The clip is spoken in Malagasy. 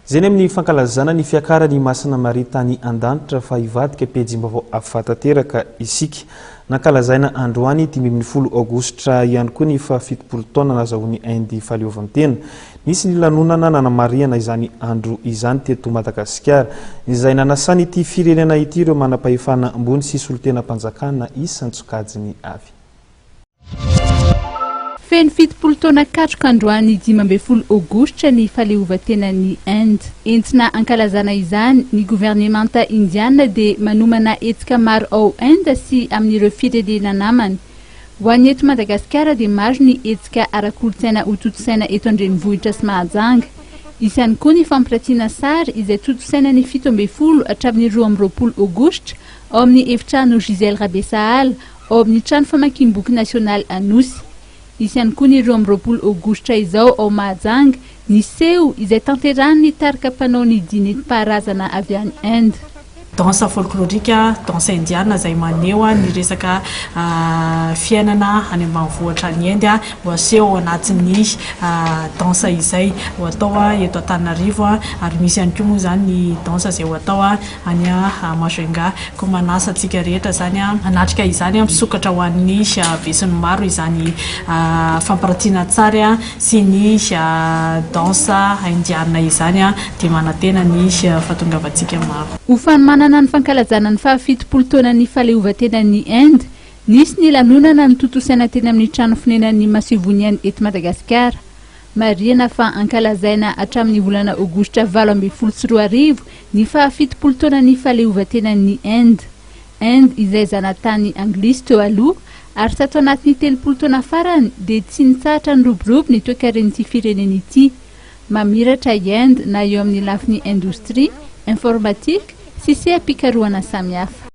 Izay ny amin'ny fankalazana ny fiakaran'i Masina Maria tany an-danitra fa hivadika pejim-baovao hafa tanteraka isika. Nankalazaina androany 15 aogositra ihany koa ny faha-70 taona nahazahoan'i Inde fahaleovantena. Nisy ny lanonana nanamarihana izany andro izany teto Madagasikara, izay nanasan'ity firenena ity ireo manam-pahefana ambony sy solontenam-panjakana isan-tsokajiny avy. Feno 70 taona katroka androany 15 aogositra ny fahaleovantenan'i Inde. Entina ankalazana izany, ny governemanta indiana dia manomana hetsika maro ao Inde sy amin'ireo firenena namany. Ho an'ny eto Madagasikara dia maro ny hetsika ara-kolontsaina hotontosaina eto an-drenivohitra sy Mahajanga. Hisy ihany koa ny fampiratiana sary izay tontosaina ny 17 hatramin'ny 22 aogositra ao amin'ny efitrano Gisèle Rabesahala ao amin'ny trano famakiam-boky nasionaly Anosy. Hisy ihany koa ny 22 aogositra izao ao Mahajanga ny seho izay tanterahin'ny tarika mpanao ny dihy nentim-paharazana avy any Inde. Danse folklorique, danse indiana izay maneho ny resaka fiainana any ambanivohitra any Inde ho aseho ao anatin'ny danse izay ho atao eto Antananarivo ary misy ihany koa moa izany ny danse izay ho atao any Majunga. Koa manasa antsika rehetra izany hanatrika izany, misokatra ho an'ny besinimaro izany fampiratiana an-tsary sy ny danse indiana izany dia manantena ny fahatongavantsika maro. Ho fanomanana ny fankalazana ny faha-70 taonan'ny fahaleovantenan'i Inde, nisy ny lanonana notontosaina teny amin'ny trano fonenan'ny masoivohon'i Inde eto Madagasikara. Marihana fa ankalazaina hatramin'ny volana aogositra 2018 ny faha-70 taonan'ny fahaleovantenan'i Inde. Inde izay zanatany anglisy teo aloha ary tato anatin'ny 30 taona farany dia tsy nitsahatra niroborobo ny toekaren'ity firenena ity. Mamiratra i Inde na eo amin'ny lafiny indostria, informatique sy seha-pikarohana samihafa.